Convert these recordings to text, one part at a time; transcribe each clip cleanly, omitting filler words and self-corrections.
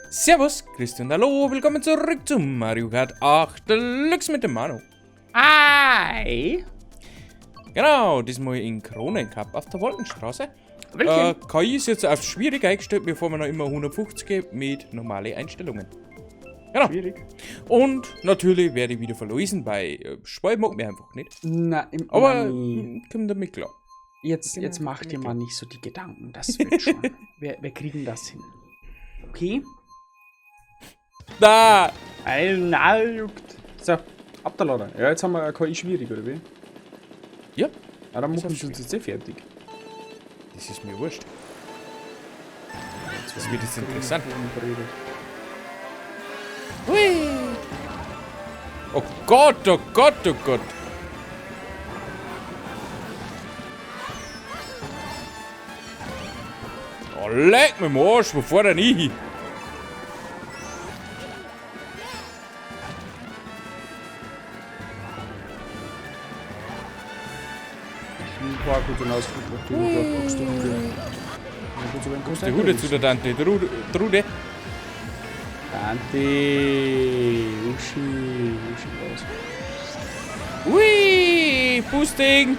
Servus, Christian, hallo, willkommen zurück zu Mario Kart 8 Deluxe mit dem Manu. Hi! Genau, diesmal in Kronen Cup auf der Wolkenstraße. Welche? KI ist jetzt auf schwierig eingestellt, wir fahren noch immer 150 mit normalen Einstellungen. Genau. Schwierig. Und natürlich werde ich wieder verlosen, weil Spiel mag mir einfach nicht. Na, im Aber Manni. kommt damit klar. Jetzt, Genau, jetzt mach dir damit mal nicht so die Gedanken, das wird schon. Wir kriegen das hin. Okay? Da! Na, juckt. So, ab der Lader. Ja, jetzt haben wir eine KI schwierig, oder wie? Ja. Ja, dann Ist machen auf wir uns jetzt eh fertig. Das ist mir wurscht. Das wird jetzt interessant. Hui! Oh Gott, oh Gott, oh Gott! Oh, leck mich am Arsch, wo fahr denn ich hin? Die Hude zu der Tante Trude. Tante, Uschi, Uschi raus. Hui! Boosting!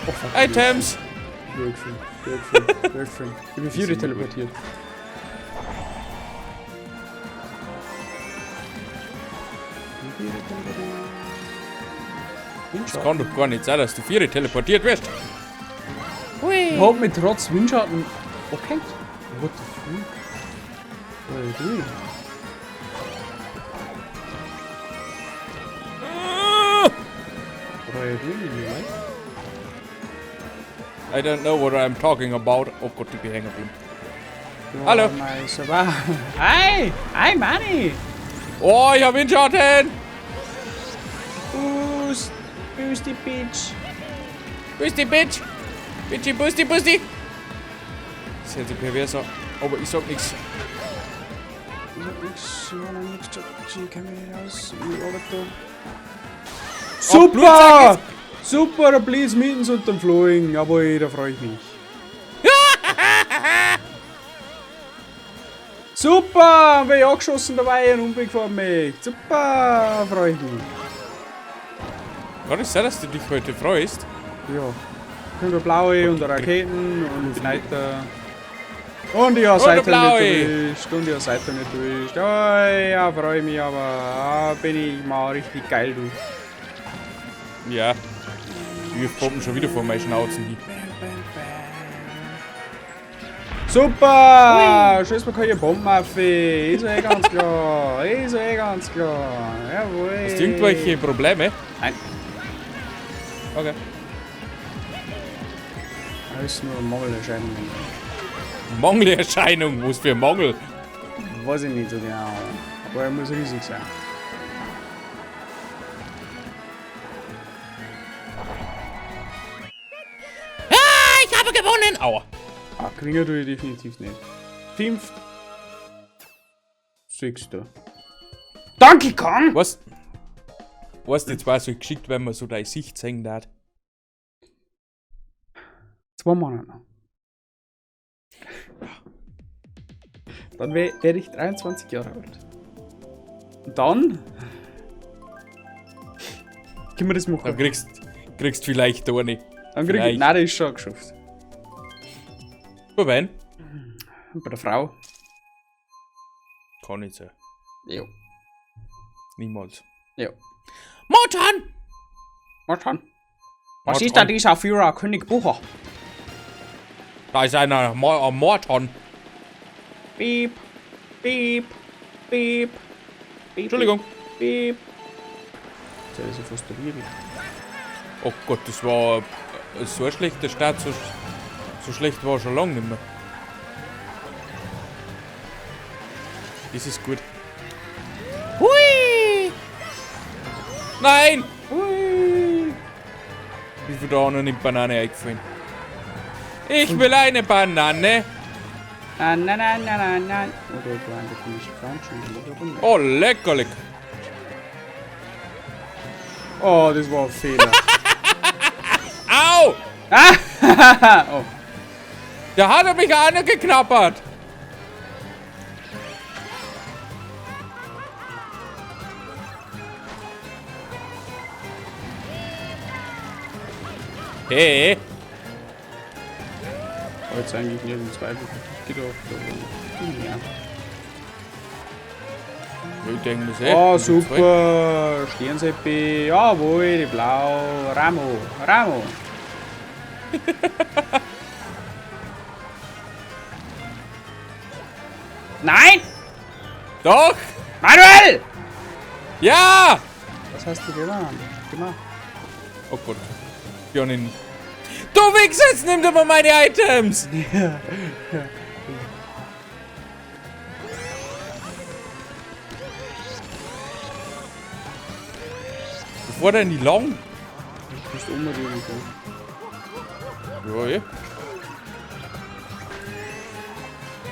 Oh, fuck, Items! Girlfriend. Ich bin Fury teleportiert. Das kann doch gar nicht sein, dass du Viere teleportiert wirst. Hui! Ich hab mich trotz Windschatten okay. What the fuck? What are you doing? What are you doing in your life? I don't know what I'm talking about. Oh Gott, ich bin hängen geblieben. Ja, Hallo. Hi! Hi, Manni! Oh, ich hab Windschatten! Boost! Boosty Bitch! Boosty Bitch! Bitchy Boosty Boosty! Das hört sich pervers an, aber ich sag nix. Ich sag nix, ich hab noch nix gesagt, ich kenn mich nicht aus, ich arbeite da. Oh, Super! Blutsack Super, der Blitz mitten unterm Flowing, jawohl, da freu ich mich. Super! Bin ich angeschossen dabei und umgefahren mich. Super, freu ich mich. Kann es sein, dass du dich heute freust? Ja. Kommt der Blaue und der Raketen und die Leiter. Und ich hab Und der Seite nicht Blaue. erwischt. Und ich hab Seite nicht erwischt. Oh, ja, freu ich mich aber. Ah, bin ich mal richtig geil, du. Ja. Wir kommen schon wieder vor meinen Schnauzen hin. Super! Schieß mir keine Bomben auf. Ist eh ganz klar. Ist eh ganz klar. Jawohl. Hast du irgendwelche Probleme? Nein. Okay. Das ist nur eine Mangelerscheinung. Mangelerscheinung? Was für Mangel? Weiß ich nicht so genau. Aber er muss riesig sein. Ah, ich habe gewonnen! Aua. Ah, gewinnen tue ich definitiv nicht. 5. 6. Donkey Kong! Was? Weißt du, jetzt war so geschickt, wenn man so dein Sicht sehen darf. 2 Monate noch. Dann wär ich 23 Jahre alt. Und dann können wir das machen. Dann kriegst vielleicht eine. Dann krieg ich, vielleicht. nein, das ist schon geschafft. Bei wen? Bei der Frau. Kann nicht sein. Jo. Niemals. Jo. Motan! Motan. Was Motan. ist da dieser Führer, König Bucher? Da ist einer am Morton. Piep, piep, piep, piep. Entschuldigung. Piep. Das ist ja fast der Liebe. Oh Gott, das war so ein schlechter Start. So schlecht war schon lange nicht mehr. Das ist gut. Hui! Nein! Hui! Wie viel da auch noch in die Banane eingefallen? Ich will eine Banane! Na, na, na, na, na, na. Oh, da war ein komischer Freund schon wieder runter. Oh, lecker, lecker. Oh, das war ein Fehler. Au! Ah! Oh. Da hat er mich auch noch geknabbert. Hey. War jetzt eigentlich nicht im Zweifel für dich gedacht, aber ja. Ich denke mir sehr. Oh, super! Sternseppi, jawohl, die Blau, Ramo, Ramo! Nein! Doch! Manuel! Ja! Was hast du gemacht? Oh Gott. Jonin. Du Wichser, jetzt nimm doch mal meine Items! Ja. Ja. Bevor denn die lang? Du bist unbedingt. Ja, eh.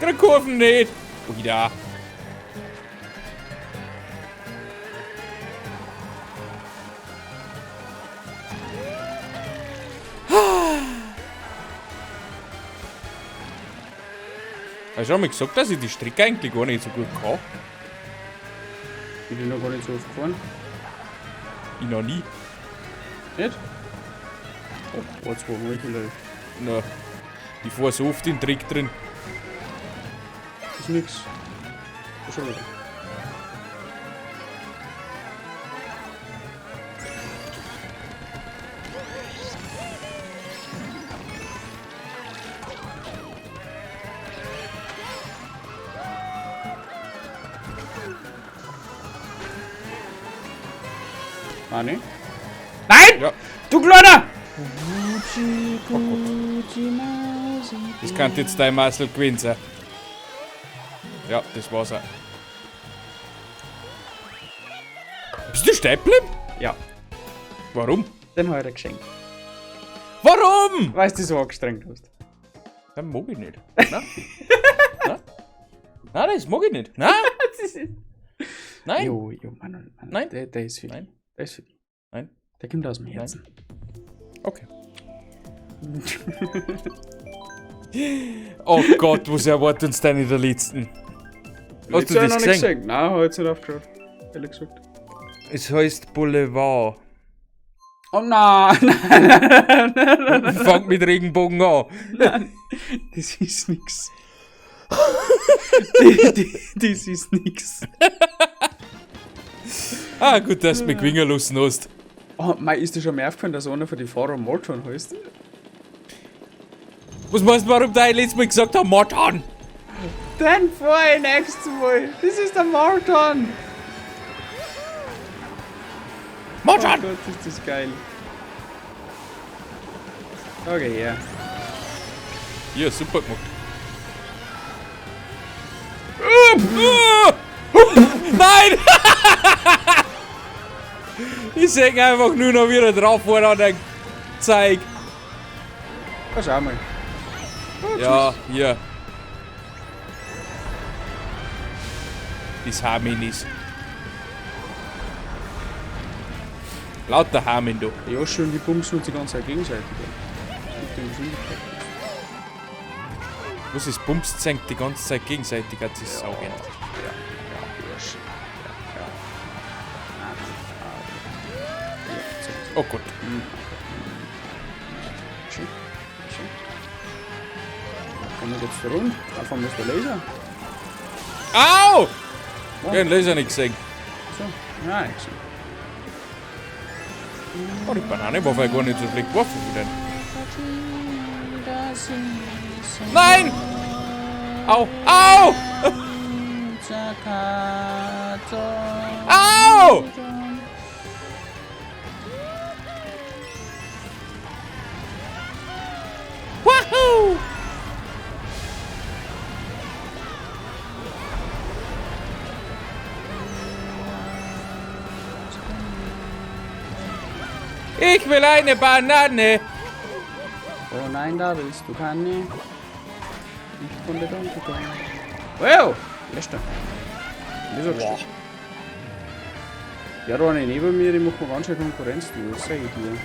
Krieg Kurven nicht! Ui, da. Hast du schon mal gesagt, dass ich die Strecke eigentlich gar nicht so gut kann? Ich bin noch gar nicht so oft gefahren. Ich noch nie. Nicht? Oh, 1, 2 Mal vielleicht. Na, ich fahr so oft in den Dreck drin. Ist nix. Schon wieder. Mani? Nein! Ja. Du Kleiner! Oh Gott. Das kann jetzt dein Marcel gewesen sein. Ja, das war's auch. Bist du stehen geblieben? Ja. Warum? Den hab ich dir geschenkt. Warum? Weil du dich so angestrengt hast. Das mag ich nicht. Nein. Nein. Nein, das mag ich nicht. Nein. Nein. Jo, jo, Manuel, Manuel. Nein. Der ist für dich. Nein. Der ist für dich. Nein. Der kommt aus dem Herzen. Okay. Oh Gott, was erwartet uns denn in der letzten? Hast du Letztes Jahr das noch nicht gesehen? gesehen? Nein, hab ich jetzt nicht aufgeschaut. Ehrlich gesagt. Es heißt Boulevard. Oh nein, nein, nein, nein, nein, nein. Fangt mit Regenbogen an. Nein, das ist nix. Das ist nix. Ah, gut, dass du mich gewinnen lassen hast. Oh, mei, ist dir schon mehr aufgefallen, dass einer von den Fahrern Morton heißt? Was meinst du, warum da ich letztes Mal gesagt habe, Morton? Dann fahr ich nächstes Mal. Das ist der Morton. Morton! Oh Gott, ist das geil. Okay, ja. Ja, super gemacht. Nein! Ich seh einfach nur noch wieder drauf war an der Zeig. Na, schau mal. Oh, Ja, hier. Das Harminis. Lauter Harmin, du. Ja, schon, die bumsen uns die ganze Zeit gegenseitig. Das gibt den Geschwindigkeit. Was ist bumst senkt die ganze Zeit gegenseitig, hat sich saugen. Ja, ja, ja, ja. Ja, so, so. Oh Gott. Schön, schön. Kommen wir jetzt da rund? Einfach muss der Laser. Au! Oh. Ich hab den Laser nicht gesehen. So, nein, nicht gesehen. Oh, die Banane war vielleicht gar nicht so schlecht geworfen. Denn. Nein! Au! Au! Au! Wahoo! Ich will eine Banane! Oh nein, da willst du keine. Nicht von der Donkey Kong. Wow! Erster. Wieso? Ja, da eine neben mir, die macht mir ganz schön Konkurrenz, du, das sag ich dir.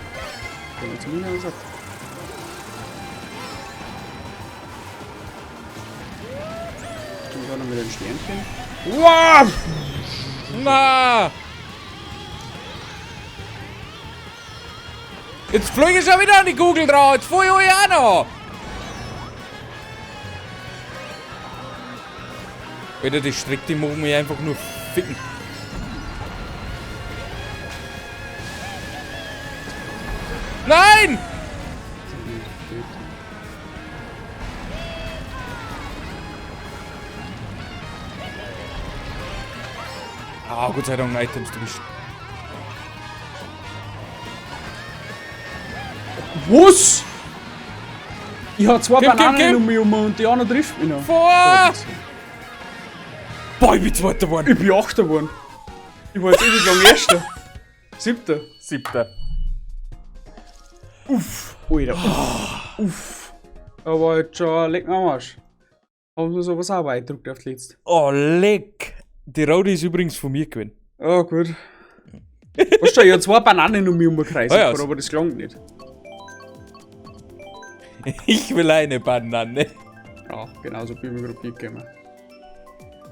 Der wird ziemlich am Sack. Und dann noch mit den Sternchen. Wow! Na! Jetzt fliege ich schon wieder an die Kugel drauf. Jetzt fahr ich euch auch noch. Alter, die Strecke, die machen mich einfach nur ficken. Nein! Ah, Gott sei Dank, Items, du bist. Was? Ich hab zwei Kim, Kim, Bananen Kim. um mich herum und die andere trifft mich noch. Vor! Boah, ich bin Zweiter geworden. Ich bin Achter geworden. Ich war jetzt ewig lang Erster. Siebter. Siebter. Uff. Alter. Uff. Uff. Aber jetzt schon, leck mir am Arsch. Haben sie sowas auch beeindruckt auf die letzte. Oh, leck. Die Rode ist übrigens von mir gewesen. Oh, gut. Weißt du, ich hab zwei Bananen um mich herumgekreist, Ah ja. aber das klang nicht. Ich will eine Banane. Ja, genau so bin ich mir gerade mitgegangen.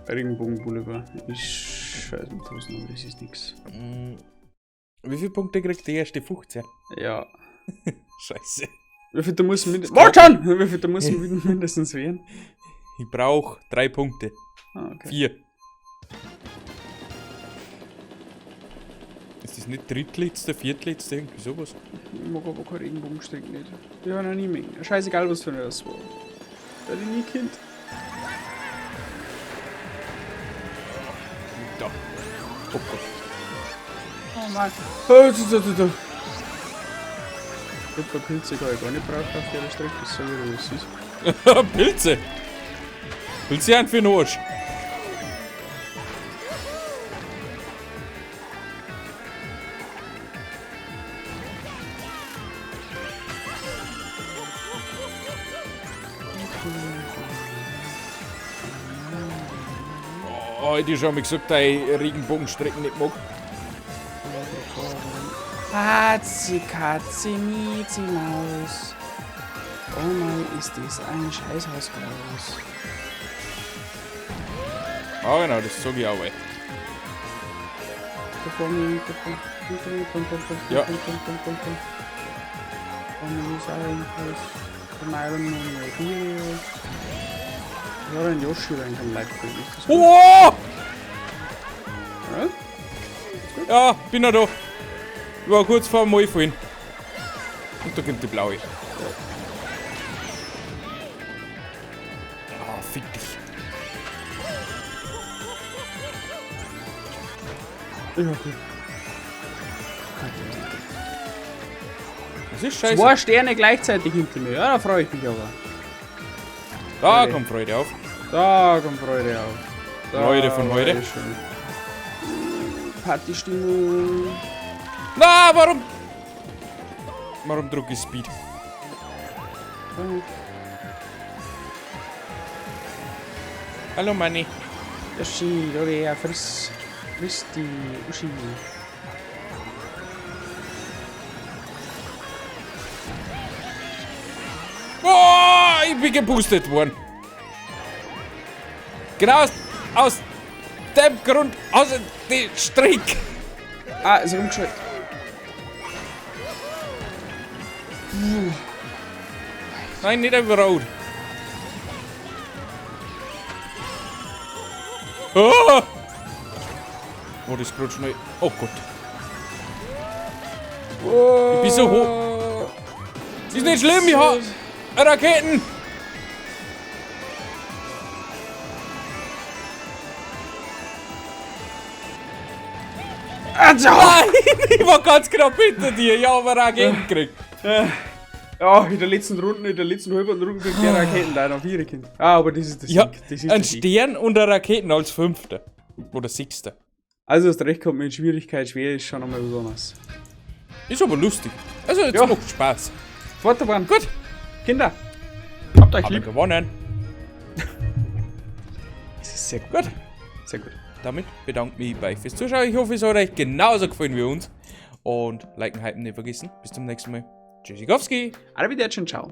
Regenbogen Boulevard. Ich scheiß mit Hosen, aber das ist nix. Wie viele Punkte kriegt die erste? 15. Ja. Scheiße. Wie viel da muss mindestens. Warte schon! Wie viel da muss mindestens werden? Ich brauche 3 Punkte. Ah, okay. 4. Ist das nicht drittletzte, viertletzte, irgendwie sowas? Ich mag aber keinen Regenbogenstrick nicht. Ich hab noch nie mehr. Scheißegal, was für eine das war. Weil ich nie Kind. Da. Oh Gott. Oh Mann. Oh, da, da, da. Ich hab Pilze kann ich gar nicht brauchen auf der Strecke. Das sag ich dir, was ist. Pilze! Pilze sind für den Arsch. Oh, hätte ich schon mal gesagt, dass ich Regenbogenstrecken nicht mag. Katzi, Katzi, Miezi, Maus. Oh mein, ist das ein Scheißhaus groß. Ah, genau, das sag ich auch, ey. Ja. Ja, ein Yoshi rein kann leicht ist das gut? Oh! Ja? Ja, bin noch da. Ich war kurz vor dem Einfallen. Und da kommt die blaue. Ah, fick dich. Ja, gut. Das ist scheiße. Zwei Sterne gleichzeitig hinter mir. Ja, da freue ich mich aber. Da kommt Freude auf. Da kommt Freude auf. Da Freude von heute. Schon. Partystimmung. Na, warum? Warum drücke ich Speed? Hallo, Manni. Yoshi, Dore, friss. Friss die Uschi. Oh, ich bin geboostet worden. Genau aus dem Grund, aus dem Strick. Ah, ist rumgeschaltet. Nein, nicht über Rot. Oh! Oh, das ist gerade schnell. Oh Gott. Oh. Ich bin so hoch. Ist nicht schlimm, ich hab Raketen. Nein, ich war ganz knapp hinter dir. Ich hab Raketen gekriegt. Ja, in der letzten Runde, in der letzten halben Runde kriegt der Raketen leider auf ihre Kind. Ah, aber das ist das Ja, Sieg. Das ist ein der Sieg. Stern und eine Raketen als Fünfter. Oder Sechster. Also, hast recht gehabt mit Schwierigkeit, schwer ist schon einmal besonders. Ist aber lustig. Also, jetzt Ja. macht Spaß. Zweiter waren. Gut. Kinder, habt euch Haben wir lieb. gewonnen. Das ist sehr gut. Gut. Sehr gut. Damit bedanke ich mich bei euch fürs Zuschauen. Ich hoffe, es hat euch genauso gefallen wie uns. Und liken, hypen nicht vergessen. Bis zum nächsten Mal. Tschüssikowski. Arrivederci und ciao.